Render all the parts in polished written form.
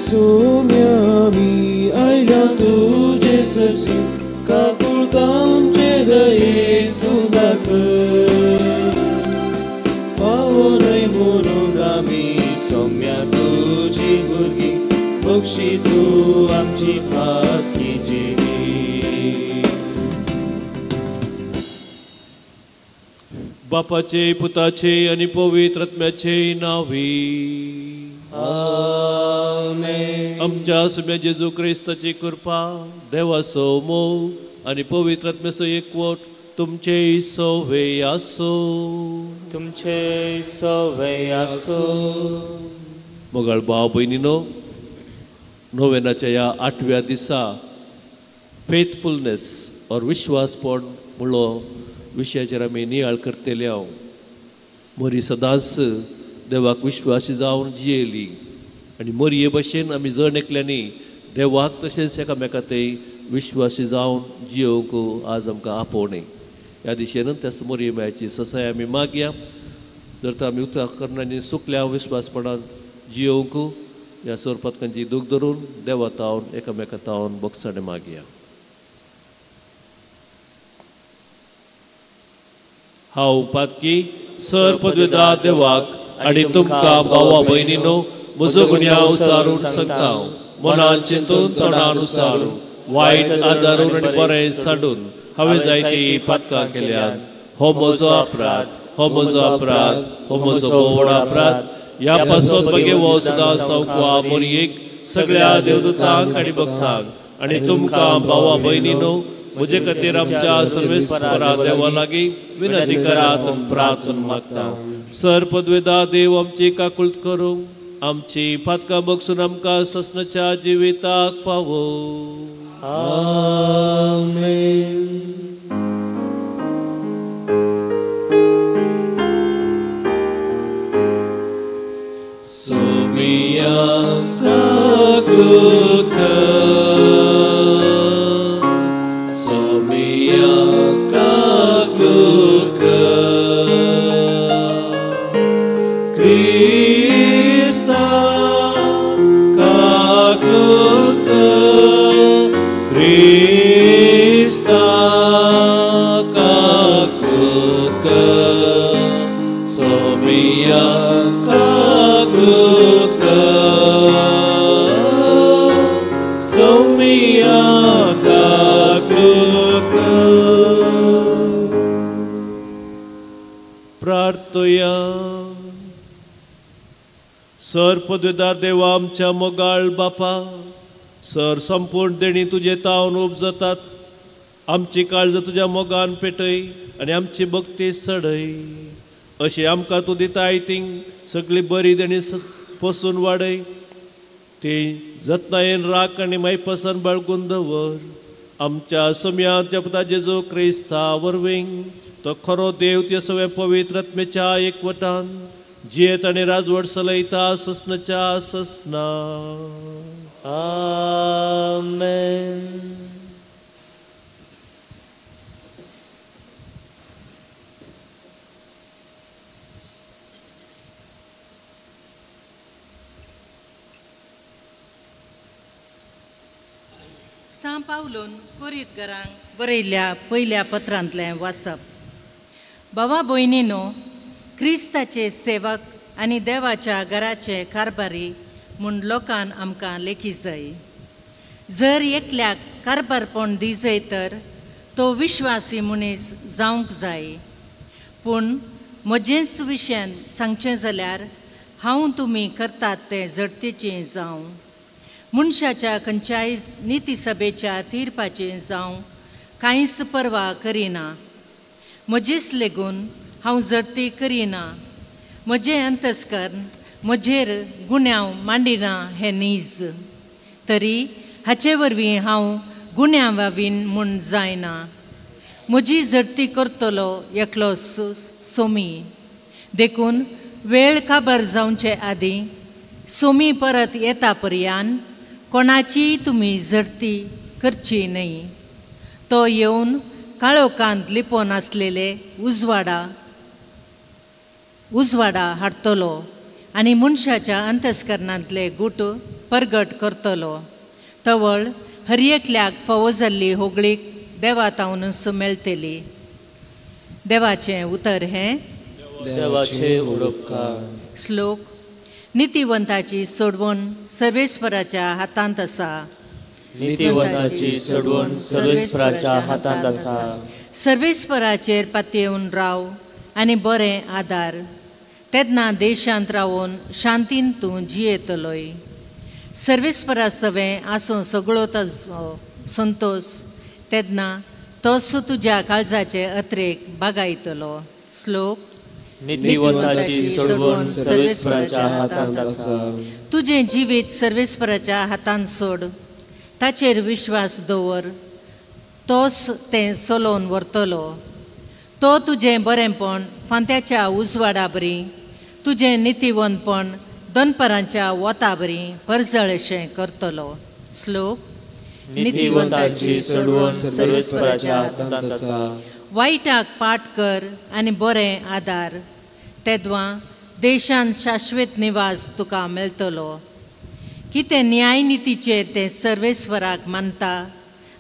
सोम्यामी आयल्या तुजे सरशी काकुळतामचे दये तूं दाखय फावो न्हय म्हणून आमी सोम्या तुजी भुरगीं बक्षी तूं आमची पातकी जिणी. बापाचे पुताचे आनी पवित्र आत्म्याचे नांवी आमेन. आमच्या सुम्या जेजू क्रिस्ताची कृपा, देवाचो मोग आनी पवित्र आत्म्याचो एकवट तुमचे सवे आसो. तुमचे सवे आसो. मोगाळ भाव भयणीनो, नोवेनाच्या ह्या आठव्या दिसा फेथफुलनेस ऑर विश्वासपण म्हणलो विशयाचेर आमी नियाळ करतले. हांव मरी सदांच देवाक विश्वासी जावन जियेली आनी मरये भशेन आमी जण एकल्यांनी देवाक तशेंच एकामेका ते विश्वासी जावन जियोवंक आज आमकां आपोवणें. ह्या दिशेन त्याच मरये मायाची ससाय आमी मागया. जर तर आमी उतरां करणांनी सुकल्या विश्वासपणान जियोवंक ह्या सोरपातकांची दूख धरून देवा तावन एकामेका तावन बोगसाणें मागया. हांव पातकी सर पदवेदा देवाक आनी तुमकां भावा भयणीनो म्हजो गुन्यांव सारून सांगता. मनान चिंतून तोंडान उसारून वायट आदारून आनी बरें सांडून हांवें जायतीं पातकां केल्यात. हो म्हजो अपराध, हो म्हजो अपराध, हो म्हजो व्हड अपराध. ह्या पासत बगे सदां सावकवा मोरयेक सगळ्या देवदूतांक आनी भक्तांक आनी तुमकां भावा भयणीनो म्हजे खातीर आमच्या सर्वेस्परा देवा लागीं विनंती करात प्रार्थना मागता. सर पदवेदा देव आमची काकुळट करूं, आमची पातकां बगसून आमकां ससनाच्या जिविताक फावो. आमेन. सोमिया काकुळट कर, सोमिया काकुळट कर, क्रिस्ता काकुळट कर, क्रिस्ता काकुळट कर, सोमिया काकुळट कर, सोमिया काकुळट कर. प्रार्थया. सर पदवेदार देवा आमच्या मोगाळ बापा, सर संपूर्ण देणी तुजे तावन उपजतात. आमची काळजां तुज्या मोगान पेटय आनी आमची भक्ती सडय. अशी आमकां तूं दिताय ती सगळी बरी देणी पोसून वाडय. ती जतनायेन राख आनी मायपासान बाळगून दवर. आमच्या सम्याच्या पुता जेजू क्रिस्ता वरवीं तो खरो देव ते सगळें पवित्र आत्म्याच्या एकवटान जियेत आनी राजवट चलयता ससनाच्या ससना. आमेन. सां पावलून कोरीतघरांक बरयल्ल्या पयल्या पत्रांतलें वाचप. भावा भयणीनो, क्रिस्ताचे सेवक आनी देवाच्या घराचे कारभारी म्हूण लोकान आमकां लेखी जाय. जर एकल्याक कारभारपण दिजय तर तो विश्वासी मनीस जावंक जाय. पूण म्हजेच विशयान सांगचें जाल्यार हांव तुमी करतात तें जडतेचें जावं, मनशाच्या खंयच्याय निती सभेच्या तिर्पाचें जावं कांयच पर्वा करिना. म्हजेच लेगून हांव जडती करिना. म्हजें अंतस्कर्ण म्हजेर गुन्यांव मांडिना हें नीज, तरी हाचे वरवीं हांव गुन्यांवावीन म्हूण जायना. म्हजी जडती करतलो एकलो सोमी. देखून वेळ काबर जावचे आदीं सोमी परत येता पर्यान कोणाचीय तुमी जडती करची न्हय. तो येवन काळोखांत लिपोवन आसलेले उजवाडा हाडटलो आनी मनशाच्या अंतस्करणांतले गुट परगट करतलो. तवळ हर एकल्याक फावो जाल्ली होगळीक देवा तावनूच मेळटली. देवाचें उतर हें देवाचे उडोपकार. श्लोक. नितिवंताची सोडवण सर्वेस्पराच्या हातांत आसा. नितिवंताची सोडवण सर्वेस्पराच्या हातांत आसा. सर्वेस्पराचेर पातयेवन राव आनी बरें आदार, तेन्ना देशांत रावून शांतीन तूं जियेतलोय. सर्वेस्परा सवें आसूं सगळो ताजो संतोश, तेन्ना तोच तुज्या काळजाचे अत्रेक बागायतलो. श्लोक. नितिवंताची सोडवण सर्वेस्पराच्या हातांत आसा. तुजें जिवीत सर्वेस्पराच्या हातांत सोड, ताचेर विश्वास दवर, तोच तें चलोवन व्हरतलो. तो तुजें बरेंपण फांत्याच्या उजवाडा बरी, तुजें नितिवंतपण दनपरांच्या वता बरी परजळशें करतलो. श्लोक. नितिवंताची सोडवण सर्वेस्पराच्या हातांत आसा. वायटाक पाट कर आनी बरें आदार, तेद्वां देशांत शाश्वत निवास तुका मेळटलो. कितें न्यायनितीचेर तें सर्वेस्वराक मानता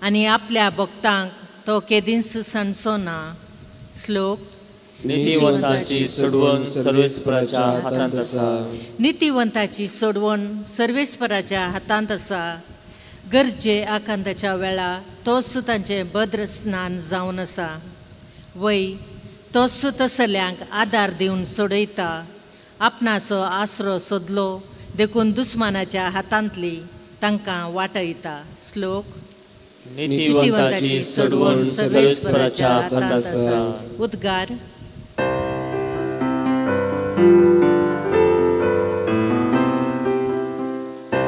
आनी आपल्या भक्तांक तो केदींच सांडचो ना. श्लोक. नितिवंताची सोडवण सर्वेस्पराच्या हातांत आसा. नितिवंताची सोडवण सर्वेस्पराच्या हातांत आसा. गरजे आकांताच्या वेळा तोच तांचें भद्र स्नान जावन आसा. वय तोच तसल्यांक आदार दिवन सोडयता. आपणाचो आसरो सोदलो देखून दुस्मानाच्या हातांतली तांकां वाटयता. श्लोक. नितिवंताची सोडवण सर्वेस्पराच्या हातांत आसा. उद्गार.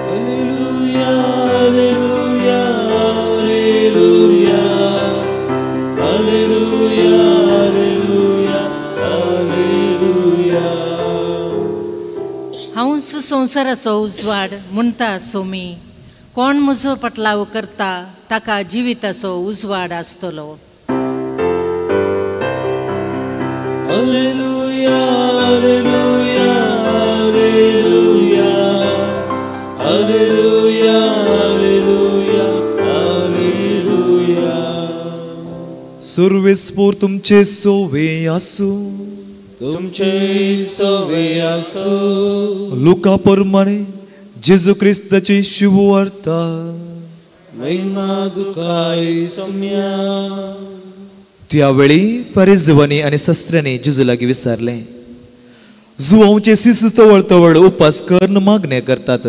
Alleluia, alleluia, alleluia, alleluia, alleluia, alleluia. हांव संवसाराचो उजवाड म्हणटा सोमी, कोण म्हजो पटलाव करता ताका जिविताचो उजवाड आसतलो. Alleluia, alleluia, alleluia, alleluia, alleluia, alleluia. सुर्वेस्पोर तुमचे सोवे आसूं. तुमचे सोवे आसूं. लुका प्रमाणे जेजू क्रिस्ताची शुभवार्ता. महिमा तुका सोम्या. त्यावेळी फरिजवांनी आनी शस्त्रांनी जेजू लागीं विचारलें, जुवांचे शिस तवळ तवळ उपास करून मागणें करतात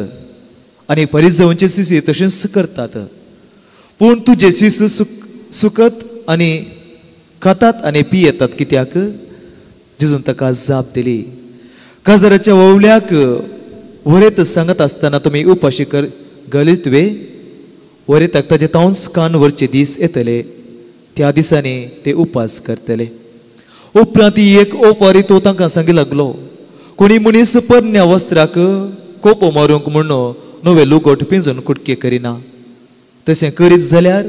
आनी फरिजवांचे शिस तशेंच करतात, पूण तुजे शिस सुकत आनी खातात आनी पियेतात कित्याक? जेजून ताका जाप दिली, काजाराच्या ववल्याक वरेत सांगत आसतना तुमी उपाशी कर गलीत वे? वरेताक ताजे तावंस कान व्हरचे दीस येतले, त्या दिसांनी ते उपास करतले. उपरांत एक ओपारी तो तांकां सांगी लागलो, कोणी मनीस परन्या वस्त्राक कोपो मारूंक म्हूण नवें लुगट पिंजून कुटके करिना, तशें करीत जाल्यार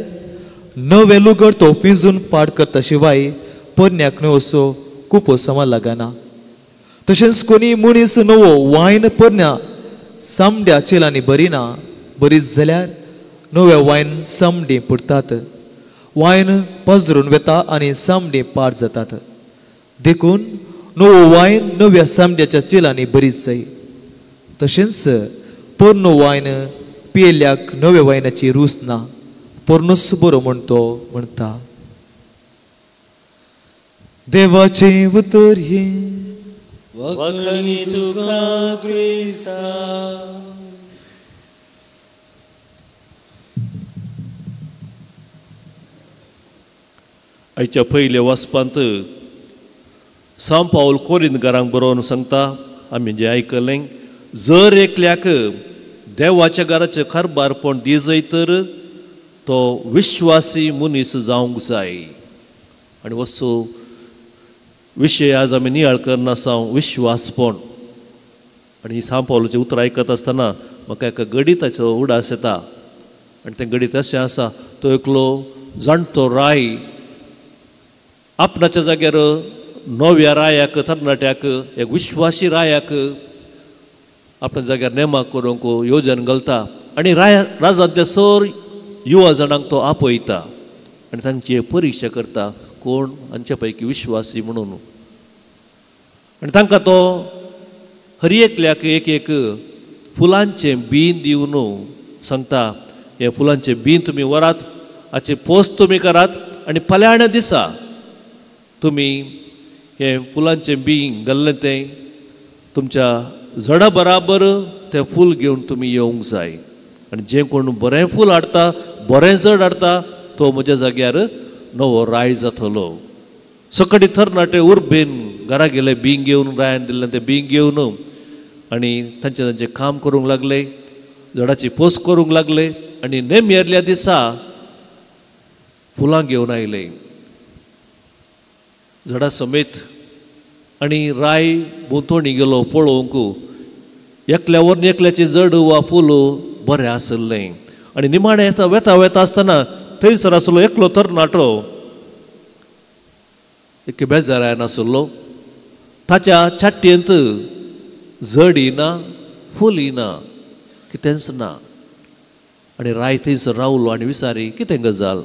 नवें लुगट तो पिंजून पाड करता शिवाय परन्याक न्हय असो कुपो समा लागना. तशेंच कोणी मनीस नवो वायन परन्या सामड्या चेलांनी भरिना, बरीच जाल्यार नव्या वायन सामडी पुरतात, वायन पजरून वता आनी सामडी पाड जातात. देखून नवो वायन नव्या सामड्याच्या चेलांनी बरीच जाय. तशेंच पोरनो वायन पियेल्ल्याक नव्या वायनाची रूच ना, पोरनोच बरो म्हण तो म्हणटा. देवाचें उतर हें. वखणी तुका क्रिस्ता. आयच्या पयल्या वाचपांत सांव पावल कोरिंदकारांक बरोवन सांगता, आमी जें आयकलें, जर एकल्याक देवाच्या घराचें कारभारपण दिजय तर तो विश्वासी मनीस जावंक जाय. आनी वस्तू विशय आज आमी नियाळ करनासा, विश्वासपण. आनी सांव पावलाचें उतर आयकत आसतना म्हाका एका गणिताचो उडास येता. आनी तें गणीत अशें आसा, तो एकलो जाणटो राय आपणाच्या जाग्यार नव्या रायाक, तरणाट्याक, एक विश्वासी रायाक आपल्या जाग्यार नेमाक करूंक योजन घालता आनी राजांतल्या सर युवा जाणांक तो आपयता आनी तांची परिक्षा करता कोण हांचे पैकी विश्वासी म्हणून. आनी तांकां तो हर एकल्याक एक एक फुलांचें बीन दिवन सांगता, हे फुलांचें बीन तुमी व्हरात, हाचे पोस तुमी करात आनी फाल्यांण्या दिसा तुमी हें फुलांचें बीन घाल्लें तें तुमच्या झाडा बराबर तें फूल घेवन तुमी येवंक जाय. आनी जें कोण बरें फूल हाडटा, बरें जड हाडटा तो म्हज्या जाग्यार नवो राय जातलो. सकाळी तरणाटे उर्बेन घरा गेले, बींग घेवन रायान दिल्लें तें बींग घेवन आनी तांचें तांचें काम करूंक लागले, झाडाची पोस करूंक लागले आनी नेमेरल्या दिसा फुलां घेवन आयले झाडा समेत. आनी राय भोंवतणी गेलो पळोवंक, एकल्या व्हरून एकल्याचें जड वा फूल बरें आसलें. आनी निमाणें येता वेता वेता आसतना थंयसर आसलो एकलो तरणाटो, एक बेजारायन आसलो, ताच्या छाटयेंत जड येना, फूल येना, कितेंच ना. आनी राय थंयसर रावलो आनी विचारी कितें गजाल.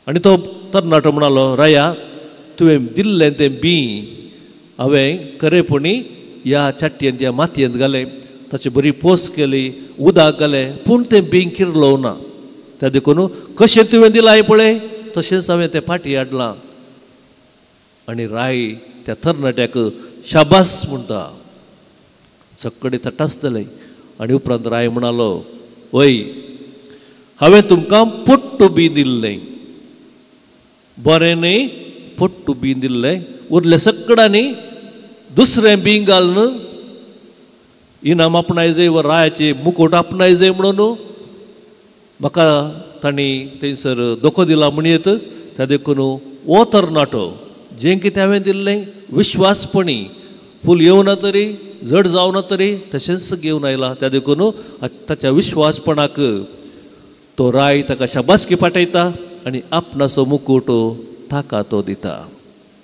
आनी तो तरणाटो म्हणालो, राया तुवें दिल्लें तें बीं हांवें खरेपणी ह्या छाटयेंत ह्या मातयेंत घालें, ताची बरी पोस केली, उदक घालें, पूण तें बीं किरलो ना. त्या देखून कशें तुवें दिलां पळय तशेंच हांवें तें फाटीं हाडलां. आनी राय त्या तरणाट्याक शाबास म्हणटा. सगळे तटासतले. आनी उपरांत राय म्हणालो, वय हांवें तुमकां पोट्टू बी दिल्लें, बरें न्ही पोट्टू बी दिल्लें, उरलें सगळ्यांनी दुसरें बी घालून इनाम आपणाय जाय वा रायाचे मुकोट आपणाय जाय म्हणून म्हाका तांणी थंयसर धोको दिला म्हणयेत. त्या देखून हो तरणाटो जें कितें हांवें दिल्लें विश्वासपणी फूल येवना तरी जड जावना तरी तशेंच घेवन आयला, त्या देखून ताच्या विश्वासपणाक तो राय ताका शाबासकी पाठयता आनी आपणाचो मुकुट ताका तो दिता.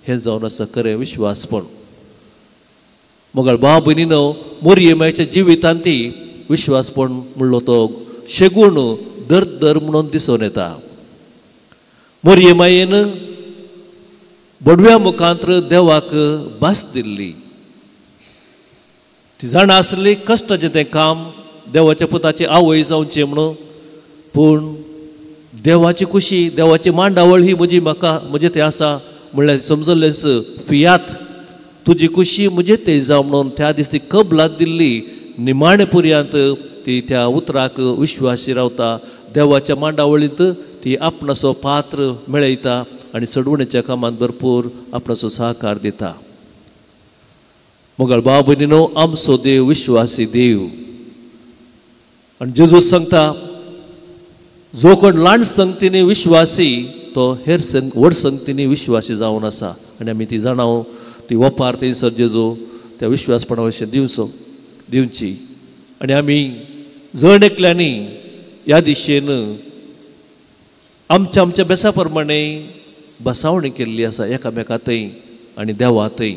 हें जावन आसा खरें विश्वासपण. मगळ भाव भयणीनो, मोरये मायच्या जिवितांत ती विश्वासपण म्हणलो तो शेगूण दर दर म्हणून दिसून येता. मोरये मायेन बडव्या मुखांत देवाक भास दिल्ली, ती जाणा आसली कश्टाचें तें काम, देवाच्या पुताची आवय जावचें म्हणून, पूण देवाची खुशी देवाची मांडावळ ही म्हजी म्हाका म्हजें तें आसा म्हणल्यार समजलेंच फियात तुजी खुशी म्हजें तें जावं म्हणून त्या दीस ती कबलात दिल्ली. निमाणे पुर्यांत ती त्या उतराक विश्वासी रावता, देवाच्या मांडावळींत ती आपणाचो पात्र मेळयता आनी सडवणेच्या कामांत भरपूर आपणाचो सहकार दिता. मोगाळ भाव भयणीनो, आमचो देव विश्वासी देव. आनी जेजूस सांगता, जो कोण ल्हान संगतीनी विश्वासी तो हेर व्हड संगतीनी विश्वासी जावन आसा. आनी आमी ती जाणाव ती वपार थंयसर जेजू त्या विश्वासपणा विशीं दिवची. आनी आमी जण एकल्यांनी ह्या दिशेन आमच्या आमच्या बेसा प्रमाणे बसावणी केल्ली आसा एकामेका थंय आनी देवा थंय.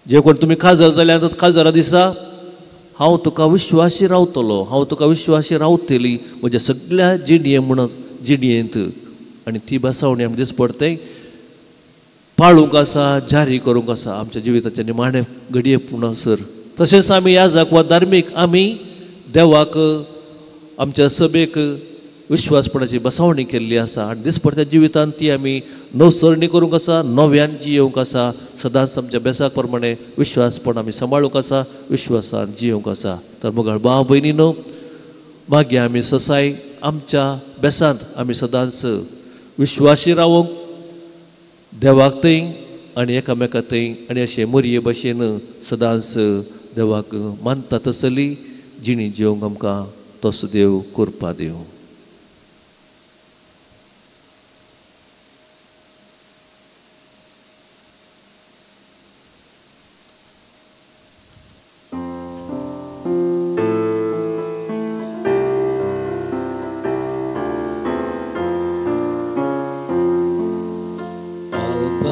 जे कोण तुमी काजार जाल्यार काजारा दिसा हांव तुका विश्वासी रावतलो, हांव तुका विश्वासी रावतली म्हज्या सगळ्या जिणये म्हणून जिणयेंत. आनी ती बसावणी आमी दिसपडटे पाळूंक आसा, जारी करूंक आसा आमच्या जिविताच्या निमाणे घडये म्हणसर. तशेंच आमी याजक वा धार्मीक आमी देवाक आमच्या सभेक विश्वासपणाची बसावणी केल्ली आसा आनी दिसपडट्या जिवितांत ती आमी नवसरणी करूंक आसा, नव्यान जियेवंक आसा. सदांच आमच्या बेसाक प्रमाणे विश्वासपण आमी सांबाळूंक आसा, विश्वासान जियेवंक आसा. तर मोगाळ भाव भयणीनो, मागीर आमी ससाय आमच्या बेसांत आमी सदांच विश्वासी रावूंक देवाक थंय आनी एकामेका थंय आनी अशें मोरये भशेन सदांच देवाक मानता तसली जिणी जिवंक आमकां तसो देव करपा दिवं.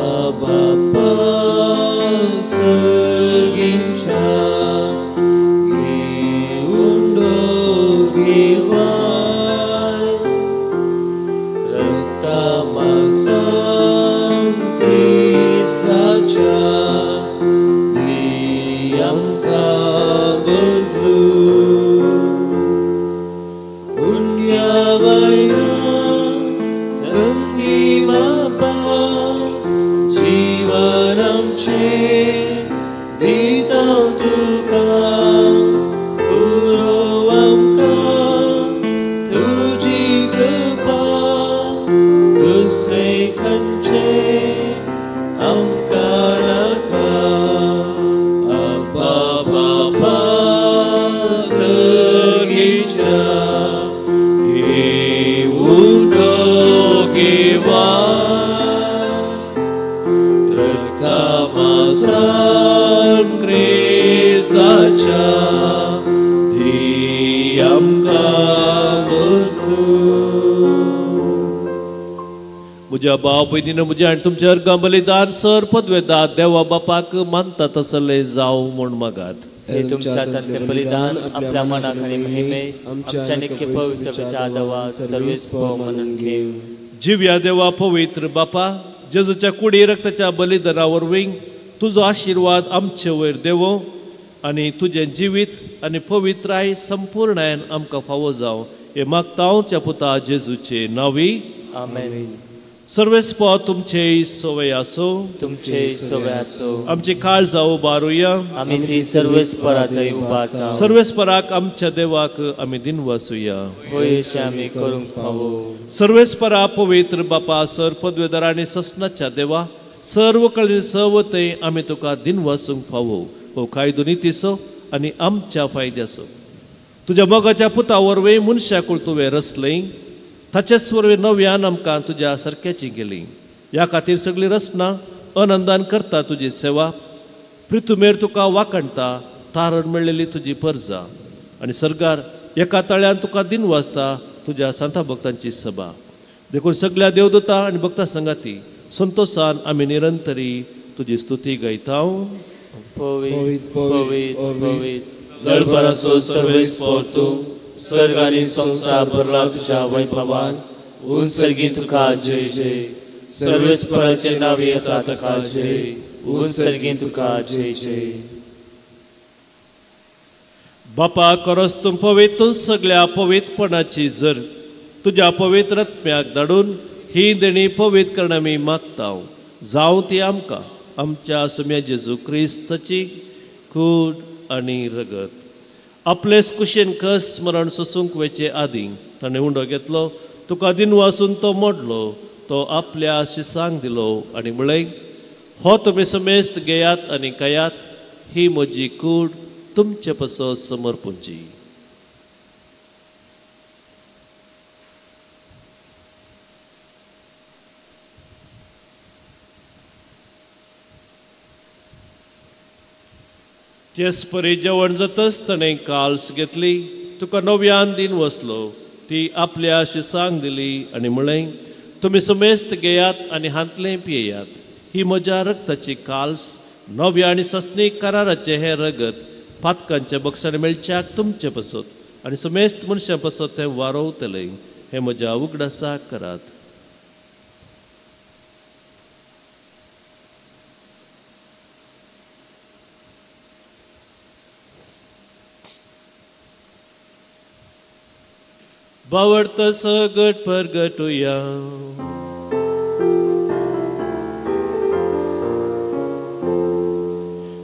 Baba, Sergincha. संगी बापा जीवन आमचें दिता तुका पुरो आमकां तुजी कृपा दुसरें खंयचें आमकां नाका अब्बा बापा सर्गीच्या घेऊन घेवा रक्तमासान क्रिस्ताच्या दी आमकां बुद्दू. म्हज्या भाव भयणीनो म्हज्या आनी तुमच्या अर्गां बलिदान सर पदवेदात देवा बापाक मानता तसले जावं म्हूण मागात. हे तुमच्या हातांतले बलिदान आपल्या मनाक आनी महिमे आमच्या निक्के पवित्रच्या देवा सर्वेस्पर म्हणून घेव. जिव्या देवा पवित्र बापा जेजूच्या कुडी रक्ताच्या बलिदाना वरवीं तुजो आशिर्वाद आमचे वयर देवो आनी तुजें जिवीत आनी पवित्राय संपूर्णायन आमकां फावो जावं हें मागता हांव त्या पुता जेजूचे नांवी. आमेन. सर्वेस्पर तुमचे सवय आसो. तुमचे सवय आसो. आमची काळजां उबारुया. आमी ती सर्वेस्परातय उबारता. सर्वेस्पराक आमच्या देवाक आमी दिनवासुया. होय अशें आमी करूंक फावो. सर्वेस्परा पवित्र बापा सर पदवेदार आनी ससनाच्या देवा सर्व कळी सवतय आमी तुका दिनवासूंक फावो. हो कायदो नितीचो आनी आमच्या फायद्याचो. तुज्या मोगाच्या पुता वरवीं मनशाकूळ तुवें रचलें ताचेच वरवीं नव्यान आमकां तुज्या सारक्याची गेली. ह्या खातीर सगळी रचना आनंदान करता तुजी सेवा. प्रितुमेर तुका वाखणटा तारण मेळ्ळेली तुजी परजा आनी सरकार एका तळ्यान तुका दिनवासता तुज्या सांता भक्तांची सभा. देखून सगळ्या देवदूता आनी भक्ता संगाती संतोषान आमी निरंतरी तुजी स्तुती गायता. पवित्र पवित्र पवित्र दळभराचो सर्वेस्पर तूं सर्ग आनी संवसार भरला तुज्या वैभवान. उंच सर्गी तुका जय जय. सर्वेस्पराचे नांव येता ताका जय. उंच सर्गी तुका जय जय. बापा करस तूं पवित्र सगळ्या पवित्रपणाची जर तुज्या पवित्र आत्म्याक धाडून ही देणी पवित्र करण आमी मागता. जावं ती आमकां आमच्या सम्या जेजू क्रिस्ताची कूड आनी रगत. आपलेच कुशेन कस मरण सोसूंक वयचे आदीं ताणें उंडो घेतलो तुका दिनवासून तो मोडलो तो आपल्या शिसांक दिलो आनी म्हळें हो तुमी समेस्त घेयात आनी खायात ही म्हजी कूड तुमचे पासत समर्पूंची. तेच परी जेवण जातच ताणें काल्स घेतली तुका नव्यान दिन वसलो ती आपल्या शिसांक दिली आनी म्हळें तुमी समेस्त घेयात आनी हांतलें पियेयात ही म्हज्या रक्ताची काल्स नव्या आनी सस्नीक कराराचें हें रगत पातकांच्या बक्षांनी मेळच्याक तुमचे पासत आनी समेस्त मनशां पासत तें वारोवतलें हें म्हज्या उगडासाक करात. बावडत सगट परगटुया.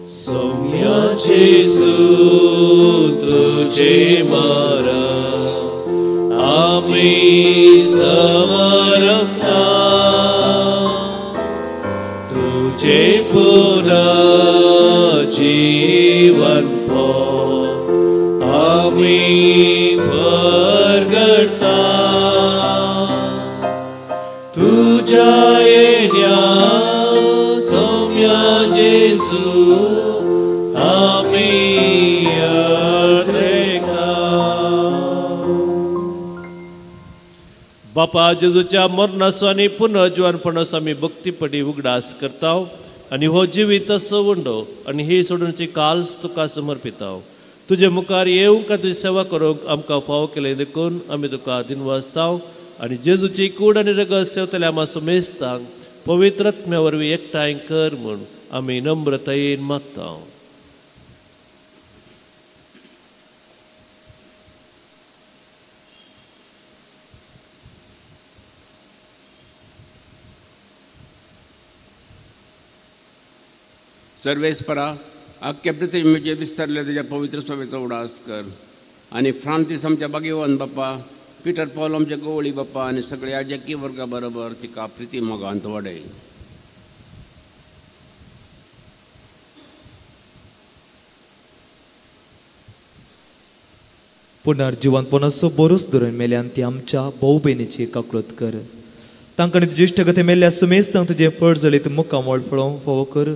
सौम्या जेजू तुझे मरण आमी समर्पता तुझे पुनः जीवन पो आमी परगटता तुझ्या येण्या सौम्या जेजू आमी यात्रेका. बापा जेजूच्या मरणाचो आनी पुनर्जिवनपणाचो आमी भक्तीपटी उगडास करता आनी हो जिवीत असो उंडो आनी ही सोडूनची काल्स तुका समर्पिता. तुजे मुखार येवंक आनी तुजी सेवा करूंक आमकां फावो केलें देखून आमी तुका दिनवासता आनी जेजूची कूड आनी रगत सेवतल्या आमा समेस्तांक पवित्र आत्म्या वरवीं एकठांय कर म्हूण आमी नम्रतायेन मागता. सर्वेस्परा आख्या पृथ्वीचे विस्तारले तुज्या पवित्र सभेचो उडास कर आनी फ्रांसीस आमच्या बागेवन बाप्पा, पिटर पॉल आमच्या गवळी बाप्पा आनी सगळ्या जकी वर्गा बरोबर तिका प्रिती मोगांत वाडय. पुनर्जिवनपणाचो बरोच धरून मेल्यान ती आमच्या भाव भयणीची काकळत कर. तांकां तुजे इश्टगती मेल्ल्या समेस्तांक तुजें पडजलीत मुखामळ फळोवंक फावो कर.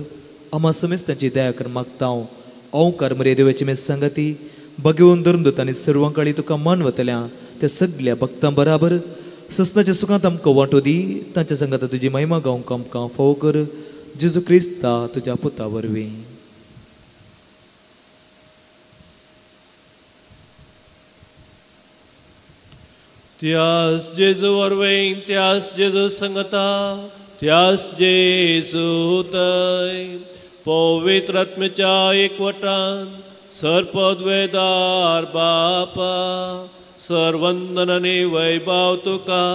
आमा समेस्तांची दया कर मागता हांव. ओंकार मरे देवाची मे संगती बगेवन धरून दत आनी सर्वांकाळी तुका मानवतल्या त्या सगल्या भक्तां बराबर ससनाच्या सुखांत आमकां वांटो दी. तांच्या संगात तुजी महिमा गावंक आमकां फावो कर. जेजू क्रिस्ता तुज्या पुता वरवीं. त्यास जेजू वरवीं, त्यास जेजू संगता, त्यास जेजू तय पवित्र आत्म्याच्या एकवटान सर्पद्वेदार बापा सर्वंदन आनी वैभव तुका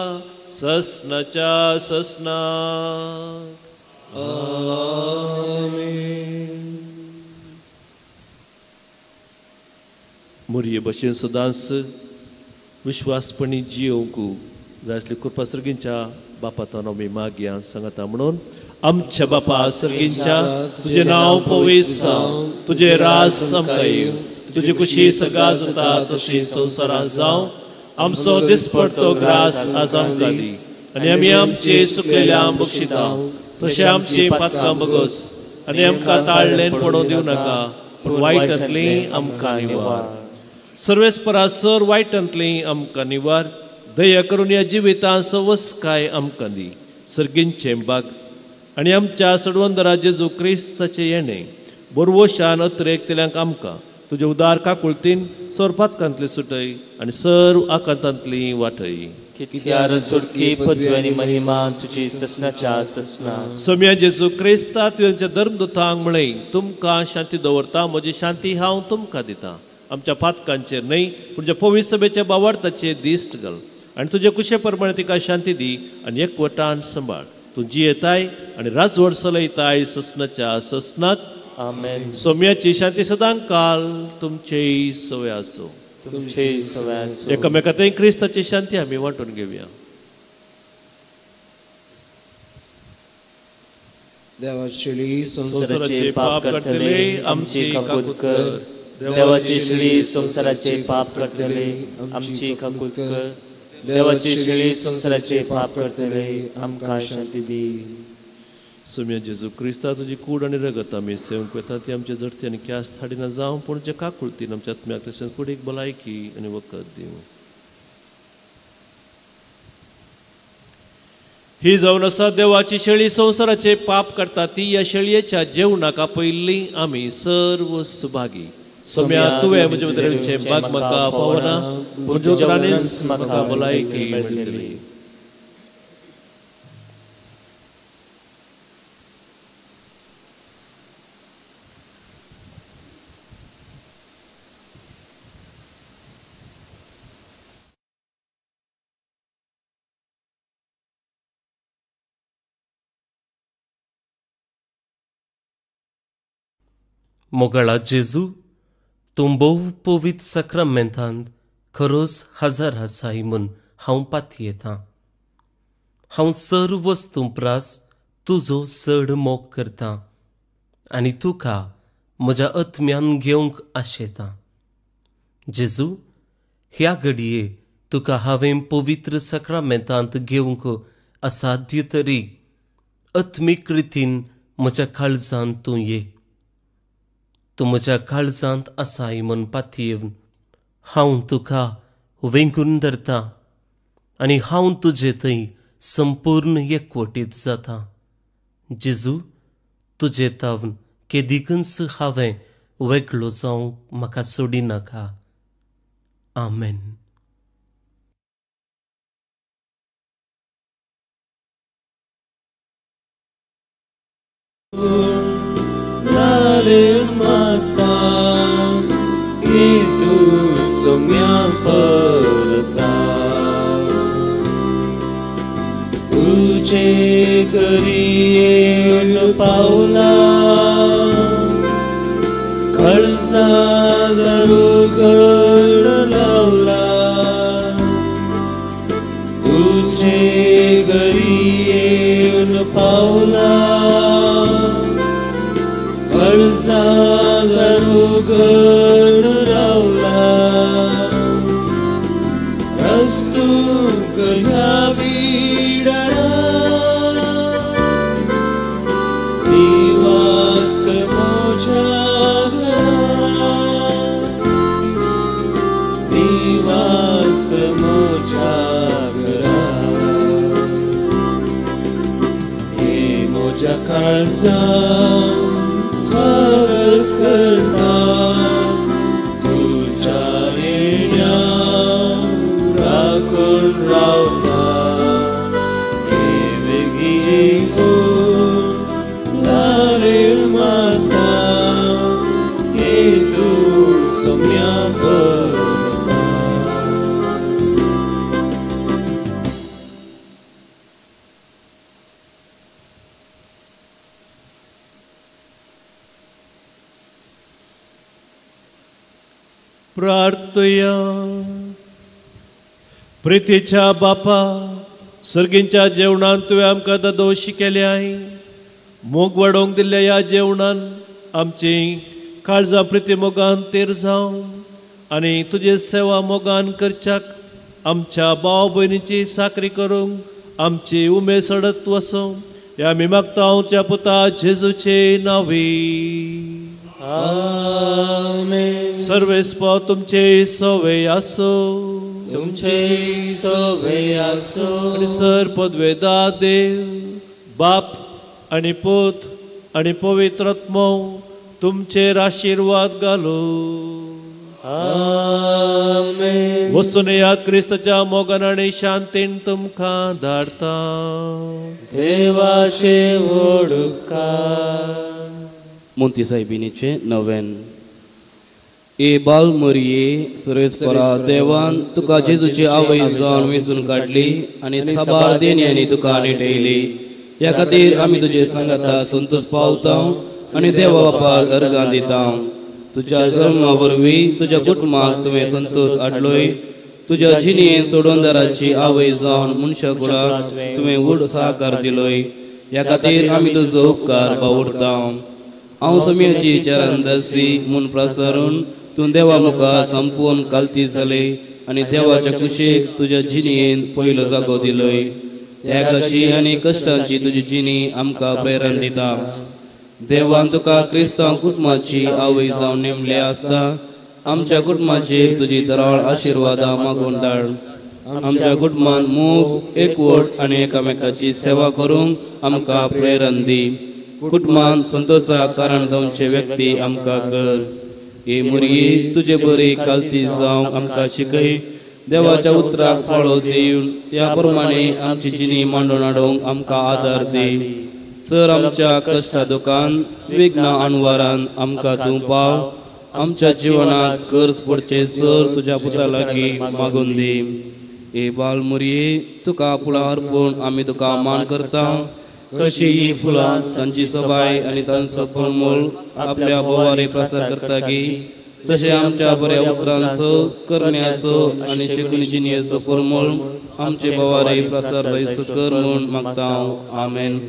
ससनाच्या ससना. आमेन. मुरये भशेन सदांच विश्वासपणी जियोवंक जाय आसली कृपा सर्गींच्या बापा तो आमी मागया सांगता म्हणून आमच्या बापा सर्गींच्या तुजें नांव पवित्र जावं, तुजें राज आमकां येवं, तुजी खुशी सगळा जाता तशी संवसारांत जावं. आमचो दिसपडतो ग्रास आज आमकां दी आनी आमी आमचे सुकलेल्या बक्षिता तशें आमची पातकां बगस आनी आमकां ताळलेन पडोवंक दिवं नाका पूण वायटांतली आमकां निवार. सर्वेस्परा सर वायटांतली आमकां निवार. दया करून ह्या जिवितांत सवसकाय आमकां दी. सर्गींचें बाग आनी आमच्या सडवंदरा जेजू क्रिस्ताचें येणें बोरवशान अत्रेकतल्यांक आमकां तुजे उदार काकुळतीन सोरपातकांतली सुटय आनी सर्व आकांतांतली वाटय. कित्यार सुटकी पदवी आनी महिमा तुजी ससनाच्या ससना. सोम्या जेजू क्रिस्ता तुज्या धर्मदुतांक म्हळें, तुमकां शांती दवरता, म्हजी शांती हांव तुमकां दिता. आमच्या पातकांचेर न्हय पूण ज्या पवित्र सभेच्या बावार्थाचेर दिश्ट घाल आनी तुजे कुशे प्रमाणे तिका शांती दी आनी एकवटान सांबाळ. तूं जियेताय आनी राजवट चलयताय ससनाच्या ससनाक. आमेन. सोम्याची शांती सदां काल तुमचेय सवय आसूं. तुमचेय सवय आसूं. एकामेकांत क्रिस्ताची शांती आमी वांटून घेवया. देवाची संवसाराचे पाप करतले आमची काकूत कर. देवाची शेळी संवसाराचे पाप करतले आमची काकूत कर. देवाची शेळी संवसाराचे पाप करतले आमकां शांती दी. सोम्या जेजू क्रिस्ता तुजी कूड आनी रगत आमी सेवंक वेता ती आमचे जडती आनी क्यास थाडिना जावं पूण जे काकुळतीन आमच्या आत्म्याक तशेंच कुडीक भलायकी आनी वखद दिवं. ही जावन आसा देवाची शेळी संवसाराचे पाप करता ती ह्या शेळयेच्या जेवणाक आपयल्ली आमी सर्व सुभागी. सोम्या तुवें म्हजे भितर बाग म्हाका पावना पूण तुज्या म्हाका भलायकी मेळटली. मोगाळा जेजू, तूं भोव पवित्र साक्रामेंतांत खरोच हजार आसाय म्हूण हांव पातयेतां. हांव सर्व वस्तूं प्रास तुजो चड मोग करतां आनी तुका म्हज्या आत्म्यान घेवंक आशेतां. जेजू, ह्या घडये तुका हांवें पवित्र साक्रामेंतांत घेवंक असाध्य तरी आत्मीक रितीन म्हज्या काळजांत तूं ये. तूं म्हज्या काळजांत आसाय म्हूण पातयेवन हांव तुका वेंगून धरतां आनी हांव तुजे थंय संपूर्ण एकवटीत जाता. जेजू, तुजे तावन केदिकूच हांवें वेगळो जावंक म्हाका सोडिनाका. आमेन. माता तू सोम्या परता तुझे करियेन पावला काळजा दार उघड रावला, तुझे घरी येवन पावला. काळजा दार उघड रावला, रस्तू कर ह्या बिडारा, निवास कर म्हज्या घरा, निवास कर म्हज्या घरा. हे म्हज्या काळजा स्वागत करता, तुझ्या येण्या राखून रावता. हे वेगीं येवन लारेर मारता, हे तूं सोम्या भरता. प्रार्थया. प्रितीच्या बापा, सर्गींच्या जेवणान तुवें आमकां दोशी केले आहे. मोग वाडोवंक दिल्ल्या ह्या जेवणान आमची काळजां प्रिती मोगान तेर जावं आनी तुजी सेवा मोगान करच्याक आमच्या भाव भयणीची साकरी करूंक आमची उमेद सडत वसों. ह्या आमी मागता आमच्या पुता जेजूचे नांवी. आमेन. सर्वेस्पो तुमचे सवे आसो, तुमचे सवे आसो. आनी सर पदवेदा देव बाप आनी पूत आनी पवित्र आत्मो तुमचेर आशिर्वाद घालो. आमेन. वसून याद क्रिस्ताच्या मोगान आनी शांतीन तुमकां धाडता. देवाचे वडुकार. मोंती सायबिणीचे नवेन. ए बाल मरिये, सर्वेस्परा देवान तुका जेजूची आवय जावन वेंचून काडली आनी साबार देण्यांनी तुका नेटयली. ह्या खातीर आमी तुजे सांगाता संतोष पावता आनी देवा बापाक अर्गां दिता. तुज्या जल्मा वरवीं तुज्या कुटुंबाक तुवें संतोष हाडलोय. तुज्या जिणेन सोडोनदाराची आवय जावन मनशा कुळाक तुवें व्हड साकार दिलोय. ह्या खातीर आमी तुजो उपकार बावुरता. हांव समियाची चरणदासी म्हूण प्रसारून तूं देवा मुखार संपूर्ण कालती जाले आनी देवाच्या कुशीक तुज्या जिणेन पयलो जागो दिलोय. त्यागाची आनी कश्टांची तुजी जिणी आमकां प्रेरण दिता. देवान तुका क्रिस्तांव कुटुंबाची आवय जावन नेमले आसता. आमच्या कुटुंबाचेर तुजी दराळ आशिर्वादां मागून धाड. आमच्या कुटुंबान मोग, एकवट आनी एकामेकाची सेवा करूंक आमकां प्रेरण दी. कुटुंबान संतोषाक कारण जावचे व्यक्ती आमकां कर. हे मुरगी तुजे बरी कालती जावंक आमकां शिकय. देवाच्या उतराक पाळो दिवन त्या प्रमाणे आमची जिणी मांडून हाडूंक आमकां आदार दी. सर आमच्या कश्टा दुकान विघ्न अणवारान आमकां तूं पाव. आमच्या जिवनाक गरज पडचे सर तुज्या पुता लागीं मागून दी. हे बाल मुरये, तुका फुलां अर्पून आमी तुका मान करता. कशी ही फुलां तांची सबाय आनी तांचो परमळ आपल्या बोवारे प्रसार करता की तशें आमच्या बऱ्या उतरांचो, करण्याचो आनी शिकून जिणेचो परमळ आमचे बोवारे प्रसार जायसो कर म्हूण मागता हांव. आमेन.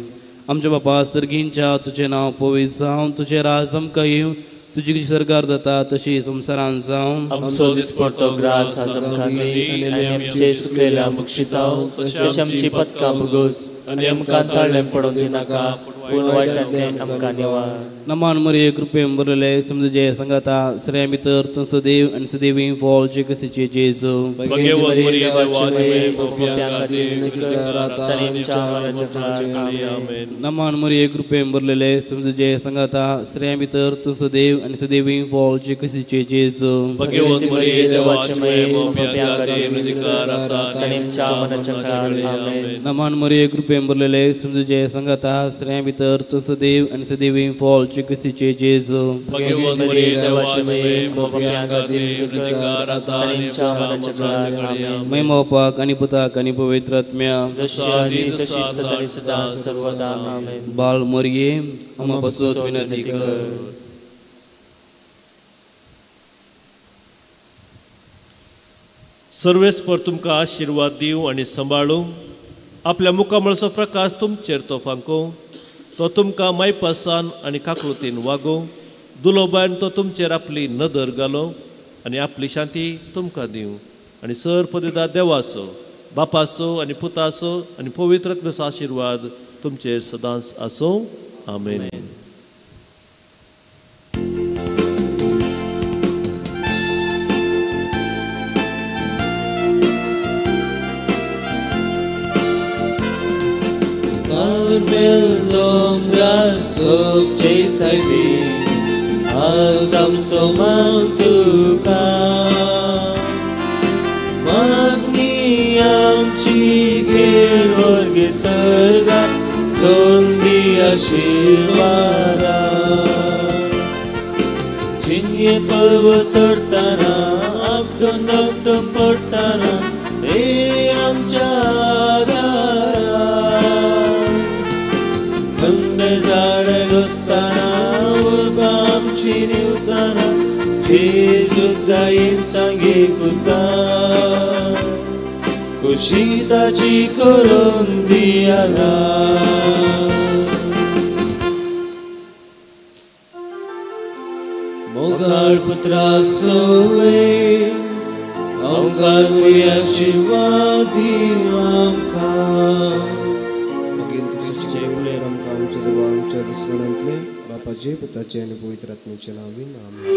आमच्या बापा सर्गींच्या, तुजें नांव पवित्र जावं, तुजें राज आमकां येवं, तुजी सरकार जाता तशी संवसारान जावं. आमचो दिसपडतो ग्रास आज आमकां दी आनी आमचे चुकलेल्या बक्षिताव तशें आमची पदकां भोगोस आनी आमकां ताळ्ळें पडोवन दिनाका, पूण वायटांतल्यान आमकां निवार. नमान मरिये, कृपेन भरलेले, समजुजे सांगाता, स्त्रियां भितर तूं सदैव आनी सदैवी फॉल जे क्रिस्ताचे जेजू. भगेवत मरिये, देवाचे पाप्यां खातीर विनंती कर आतां आनी आमच्या मरणाच्या काळार. आमेन. नमान मरिये, कृपेन भरलेले, समजुजे सांगाता, स्त्रियां भितर तूं सदैव आनी सदैवी फॉल जे क्रिस्ताचे जेजू. भगेवत मरिये, देवाचे पाप्यां खातीर विनंती कर आतां आनी आमच्या मरणाच्या काळार. आमेन. नमान मरिये, कृपेन भरलेले, समजुजे सांगाता, स्त्रियां भितर तूं सदैव आनी सदैवी फॉल जे क्रिस्ताचे जेजू. भगेवत मरिये, देवाचे पाप्यां खातीर विनंती कर आतां आनी आमच्या मरणाच्या काळार. आमेन. महिमा बापाक आनी पुताक आनी पवित्र आत्म्याक, जशी आदी तशी सदा आनी सदा सर्वदा. आमेन. बाल मरिये, आम्हा पासत विनंती कर. सर्वेस्पर तुमकां आशिर्वाद दिवं आनी सांबाळूं. आपल्या मुखामळचो प्रकाश तुमचेर तो फांको, तो तुमकां मायपासान आनी काकळुतीन वागोवं. दुलोबान तो तुमचेर आपली नदर घालो आनी आपली शांती तुमकां दिवं. आनी सर पदवेदार देवाचो, बापाचो आनी पुताचो आनी पवित्र आत्म्याचो आशिर्वाद तुमचेर सदांच आसूं. आमेन. Doongar सोबचे सायबी आज आमचो मान तुका, मागणी आमची घे वर्गे सर्गा सोडून दी आशिर्वादा. जिंगे पर्व सोडताना आपटून आपटून पडताना हे आमच्या आदारा, थंड झाड घोसताना उर्बा आमची निवताना जेजू दायेन सांगे कुता, खुशी ताची करून दियाला. मोगाळ पुत्रा सोवे अवकार आशिर्वाद दी आमकां. आमच्या देवा आमच्या दुस्मनांतले बापाचे, पुताचे आनी पवित्र आत्म्याचे नांवान आमेन.